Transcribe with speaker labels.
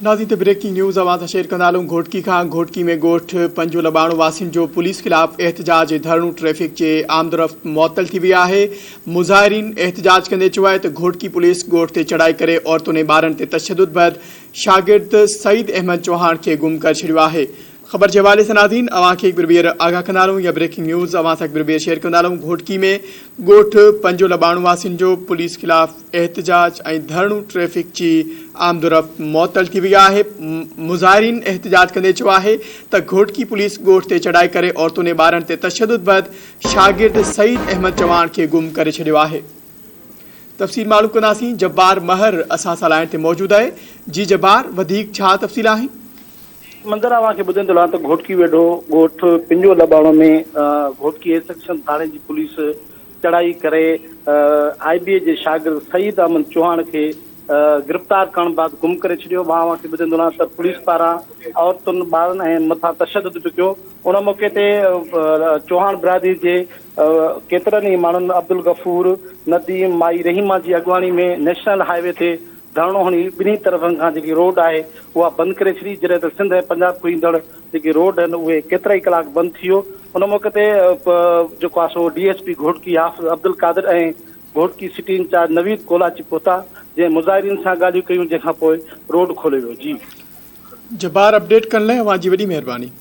Speaker 1: ناظرين ته breaking news اوهان سان شيئر ڪندا هلون گهوٽڪي کان گهوٽڪي ۾ ڳوٺ پنجو لٻاڻو واسين جو پوليس خلاف احتجاج ڌرڻو ٽريفڪ جي آمدرفت معطل ٿي وئي آهي مظاهرين احتجاج ڪندي چيو آهي ته گهوٽڪي پوليس ڳوٺ تي چڙهائي ڪري عورتن ۽ ٻارن تي تشدد بعد شاگرد سعيد احمد چوهاڻ کي گم ڪري ڇڏيو آهي خبر جي حوالي سان ناظرين اوهان کي هڪ ڀيرو ٻيهر آگاهه ڪندا هلون يا بريڪنگ نيوز اوهان سان هڪ ڀيرو ٻيهر شيئر ڪندا هلون گهوٽڪي ۾ ڳوٺ پنجو لٻاڻو واسين جو پوليس خلاف احتجاج ۽ ڌرڻو ٽريفڪ جي آمدورفت معطل ٿي وئي آهي مظاهرين احتجاج ڪندي چيو آهي ته گهوٽڪي پوليس ڳوٺ تي چڙهائي ڪري عورتن ۽ ٻارن تي تشدد بعد شاگرد سعيد احمد چوهاڻ کي گم ڪري ڇڏيو آهي تفصيل معلوم ڪنداسين جبار مهر اسان سان لائين تي موجود آهي جي جبار وڌيڪ ڇا تفصيل آهن.
Speaker 2: منظر اوهان کي ٻڌائيندو هلان ته گهوٽڪي ويڍو ڳوٺ پنجو لٻاڻو ۾ گهوٽڪي اي سيڪشن ٿاڻي جي پوليس چڙهائي ڪري آء بي اي جي شاگرد سعيد احمد چوهاڻ کي گرفتار ڪرڻ بعد گم ڪري ڇڏيو. مان اوهان کي ٻڌائيندو هلان ته پوليس پاران عورتن، ٻارن ۽ مٿان تشدد به ڪيو. ان موقعي تي چوهاڻ برادري جي ڪيترن ئي ماڻهن عبدالغفور، نديم، مائي رحيما جي اڳواڻي ۾ نيشنل هاء وي تي ڌرڻو هڻي ٻنهي طرفن کان جيڪي روڊ آهي اها بند ڪري ڇڏي جڏهن ته سنڌ ۽ پنجاب کان ايندڙ جيڪي روڊ آهن اهي ڪيترائي ڪلاڪ بند ٿي ويو ان موقعي تي جيڪو آهي سو D S P Ghotki Hafiz Abdul Qadir ۽ Ghotki city incharge Naveed Kolachi پهتا جنهن مظاهرين سان ڳالهيون ڪيون جنهن کان پوء روڊ کوليو ويو جي.
Speaker 1: جبار اپڊيٽ ڪرڻ لاء اوهان جي وڏي مهرباني.